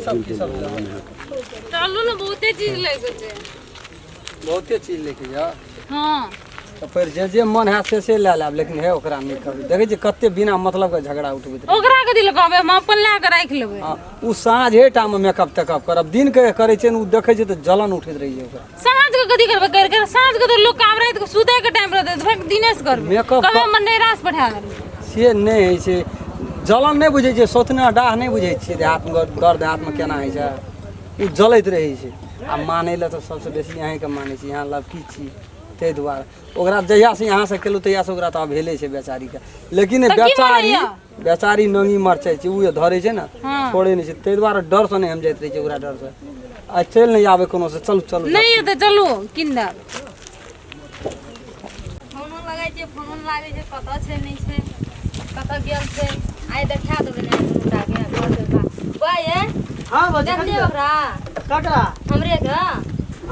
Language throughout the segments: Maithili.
सब की सब लेबै? चलू ने, बहुते चीज लैके छै। बहुते चीज लेके जा। हँ। तऽ फेर जे जे मन हैत से से लए लेब, लेकिन हे ओकरा नहि कहबै। देखै छियै कते बिना मतलब के झगड़ा उठबैत रहै। ओकरा कथी लए कहबै? हम अपन लए कऽ राखि लेबै। हँ, ओ साँझे टामे मेकअप तेकअप करब, दिन के करै छै ने, ओ देखै छै तऽ जलन उठैत रहै छै ओकरा। साँझ के कथी करबै कर कर? साँझ के तऽ लोक आब राति के सुतै के टाइम रहतै, तऽ फेर दिने से करबै। मेकअप कहबै हमर नैहरा से पठा देबै। से नहि होइ छै, जलन नहि बुझै छियै, सोतना डाह नहि बुझै छियै, देहातमे दर्द देहातमे केना होइ छै। ओ जलैत रहै छै। आ मानै लए तऽ सबसँ बेसी अहीँके मानै छी, अहाँ लड़की छी, ताहि दुआरे ओकरा जहियासँ यहाँसँ केलहुँ तहियासँ ओकरा तऽ अभेले छै बेचारीके, लेकिन तऽ की बेचारी मानैया? बेचारी नंगी मरचाइ छै, ओ जे धरै छै ने, हँ। छोड़ै नहि छै, ताहि दुआरे डरसँ नहि हम जाइत रहै छी ओकरा डरसँ। आ चलि नहि आबै कोनो से, चलू चलू। नहि एतै, चलू कीन देब। फोनो लगै छै, फोनो नहि लागै छै, कतऽ छै नहि छै, कतऽ गेल छै। आइ देखा देबै ने दुनूटाके घर के बात। बौआ ये। हाँ भौजी। देखलियै ओकरा? ककरा? हमरे के।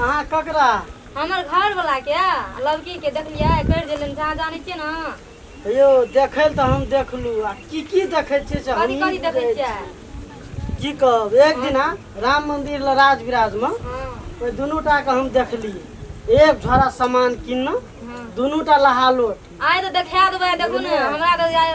अहाँ ककरा? हमर घर वाला के, लड़की के देखलियै करि देलनि। अहाँ जानै छियै ने? यौ, देखै लए तऽ हम देखलू, आ की की देखै छियै से कथी हमही कथी देखै बुझै छियै? छी। की कहब, एक दिना राम मंदिर लए राजविराज मे ओहि दुनू टा के हम देखलियै, एक झोरा सामान किन्न, दुनू टा लहालोट। आइ तऽ देखा देबै। देखू ने, हमरा तऽ आइ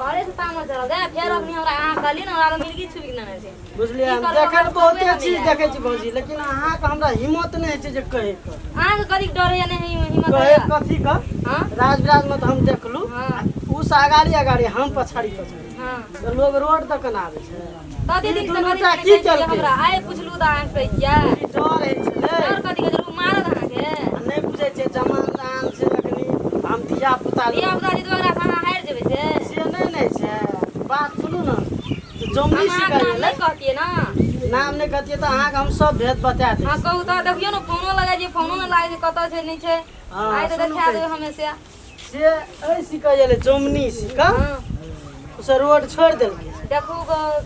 घरे से तामस चढ़ल छै। फेर अखनी हमरा अहाँ कहलियै ने, हमरा तऽ मिर्गी छुबि नेने छै। बुझलियै? की हम करबै, देखै लए हमरा बहुते कहबे चीज नहि। देखै छी भौजी, लेकिन अहाँके हमरा हिम्मत नहि होइ छै जे कहैके। अहाँके कथी डर होइया? नहि हिम्मत कहै होइया? कथी के? हँ। राजविराज मे तऽ हम देखलू, उ से अगाड़ी अगाड़ी, हम पछाड़ी पछाड़ी, तऽ लोग रोड तक केना आबै छै? कथी ई दिन से दुनू कथी टा दिन की कहै छियै केलकै? हमरा आइ पुछलू तऽ अहाँ कहै छियै। ई डर होइ छलै। डर कथी के? जरूर मारत अहाँके। आ नहि बुझै छियै, जमाना छै अखनी, हम धिया पुता। धिया पुता जी, ओकरा से अहाँ हारि जेबै से? से नहि ने छै बात। सुनू ने, तऽ जमनी हम अहाँके सिखा नाम नहि कहतियै ने। नाम नहि कहतियै तऽ अहाँके हम सब भेद बता देब। हँ, कहू तऽ। देखियौ ने, फोनो लगै छै, फोनो नहि लागै छै, कतऽ छै नहि छै। हँ, आइ तऽ सुनू देखा कहै देबै छी। हमेशा से एहि सिखै गेलै जमनी सिखा, से रोड छोड़ि देलकै। देखू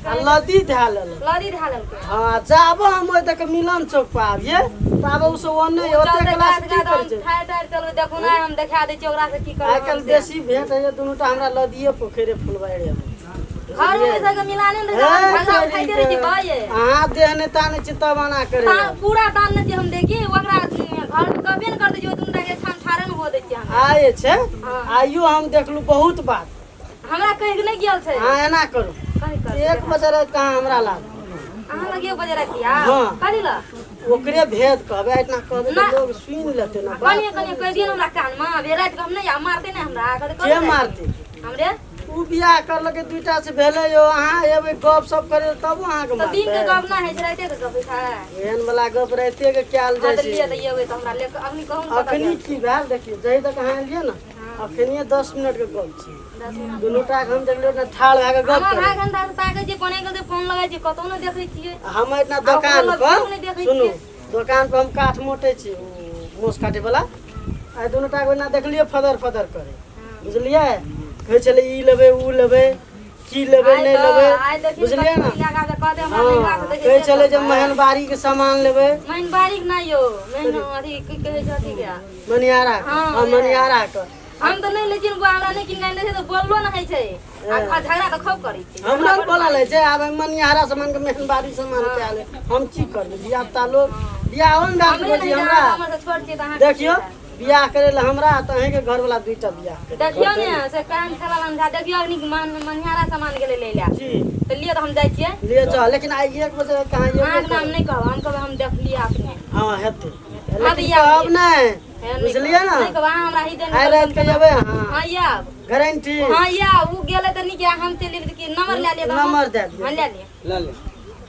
आ लदी धए लेलक। लदी धए लेलकै। हँ, जाबो हम ओहि तक मिलन चौक पर आबियै ताबे ओ सब ओन्ने ओते चलतै क्लास काज की काज करै हम छै। ठाढ़ि ठाढ़ि चलबै। देखू ने, हम देखा दै छियै ओकरा से की आइ करबै। काल्हि बेसी भेंट होइए दुनू टा हमरा लदिए पोखरि फुलबाड़े मे। घर में सबके मिलाने ने रहै छै, झगड़ा उठाइते रहै छै भाइ। अहाँ देह नहि तानै छी तब एना करै। पूरा तान छै हम देखी ओकरा घर में कभी ने कर दै छियै, दुनू टा के ठाम ठाढ़े ने हो दै छियै हम। आइ छै, आइयो हम देखलू बहुत बात। हमरा कहि के नहि गेल छै। अहाँ एना करू। कहि कर। 1 बजे राति कहाँ हमरा लाग। अहाँ लग 1 बजे राति आ? हँ। कथी लए? ओकरे भेद कहबै, एतना कहबै ना। तऽ लोग सुनि लेतै ने बात। कनिए कनिए कहि दियौ ने हमरा कान मे, अभी राति के हम नहि आ, मारतै ने हमरा? कहतै के कथी? मारतै? हमरे। उ बियाह करलकै, दुइटा से भेलै यौ। अहाँ एबै गप सप करे तब अहाँके तऽ दिन के मारतै। गप ना होइ छै, राइते के गप होइ छै। एहन वाला गप राइते के कयल हँ जाइ तऽ लिअ छै। तऽ एबै तऽ हमरा ले कऽ अखनी कहू ने कतऽ अखनी गेल? की भेल देखियौ, जहि तक अहाँ एलियै ने, अखनिये 10 मिनट के गप छै। 10 मिनट। दुनू टा के हम देखलियै ने ठाढ़ भए के गप हम आधा करै। घंटा से ताकै छियै, कोने गेल? फोन लगै छियै, कतौ नहि देखै छियै। हम एतना आ दोकान ओकरो पर लग नहि देखै सुनू छियै। दोकान पर हम काठ मोटै छी, उ मोस काटे वाला। आइ दुनू टा के ओहिना देखलियै फदर फदर करे, बुझलियै? कहै छलै ई लेबै, ऊ लेबै, की लेबै, आइ नहि तऽ लेबै। आइ देखियौ बुझलियै ने? कथी लगा के कहतै हमरा नैहरा से हँ, देखै कहै छियै छलै जे करबै। मेहनबाड़ी के सामान लेबै। महिनबारी के नहि यौ, मेहन अथी की कहै छै अथी के। मनिहारा के। हँ, हँ, उएह। मनिहारा के। हम तऽ नहि लै छियै ने बौआ, हमरा नहि किनका दै छै तऽ बोललो नहि होइ छै आ झगड़ा तऽ खूब करै छै। हमरा बोलल होइ छै आब मनिहारा सामान के, मेहनबाड़ी सामान के आले। हम की करबै? धिया पुता लोग बियाह ने भए हमरे गेल नहि हमरा। हमर से छोट छियै तऽ अहाँ। देखियौ, बियाह करे लए हमरा तऽ अहींके घरवाला दुईटा बियाह करे। देखियौ ने से कान खेला लन, देखियौ अग्नि मनिहारा सामान गेलै लै लए। जी। तऽ लिअ तऽ हम जाइ छियै। लिए चल, लेकिन आइ 1 बजे कहाँ अहाँके नाम एबै? नहि कहब, हम कहबै हम देखलियै अपने। हँ, हेतै। हँ, तऽ लेकिन आब कहब नहि। हे, नहि बुझलियै कहब। ने? नहि कहब, अहाँ हमरा ही देने। आइ राति के एबै अहाँ? हँ, आयब। गारंटी? हँ, आयब। ओ गेलै तऽ नीक, हम चलि एबै तऽ की? नंबर लए लिअ तऽ नंबर दए दियौ। हँ, लए लिअ। लऽ ले।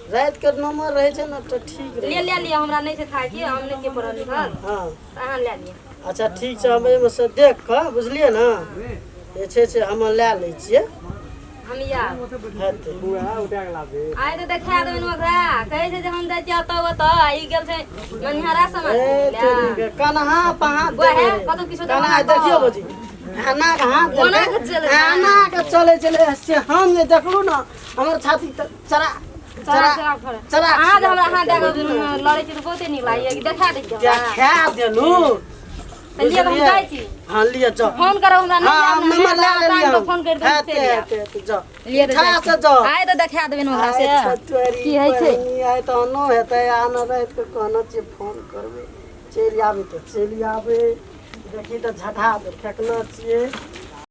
राति के नंबर रहै छै ने तऽ ठीक रहै। ले ले लिअ, हमरा नहि छै थाकि, हम नहि छियै पढ़ल लिखल। हँ। तऽ अहाँ लए लिअ। अच्छा, ठीक छै। हम एहिमे से देख कऽ, बुझलियै ने, जे छै से हम लए लै छियै। हम आयब। हेतै। आइ तऽ देखा देबै ने ओकरा। कहै छै जे हम जाइ छियै ओतऽ ओतऽ, आ ई गेल छै मनिहारा सामान ए किनै लए। तेरी के कन्हा पहा बुआ हे, देने। कतौ किछो तऽ कन्हा हमरा देखियौ कहब। भौजी, एना के हाथ ओना देलकै, के चलै छै। एना के चलै छलै से हम जे देखलू ने, हमर छाती तऽ चरा चरा चरा फड़े। चरा। अहाँ जे हमरा हाथ दए कऽ लड़ै छी तऽ बहुते नीक लागैए। देखा दै छियै हमरा। देखा देलू। तऽ लिअ तऽ हम जाइ छी। हाँ लिअ जाओ। फोन करब हमरा नहि हाँ आयब ने, नंबर ले टाइम लेलियै पर फोन करि देब, हेतै चलि आयब। हेतै हेतै जाओ। लिअ तऽ ठा जाइ से छी। जाओ। आइ तऽ देखा देबै ने ओकरा से। आइ तोरी की होइ छै? बहिनी, आइ तऽ आनो हेतै आनो राति कऽ कहने छियै फोन करबै चलि आबै तऽ चलि आबै। देखी तऽ झटा दे फेकने छियै।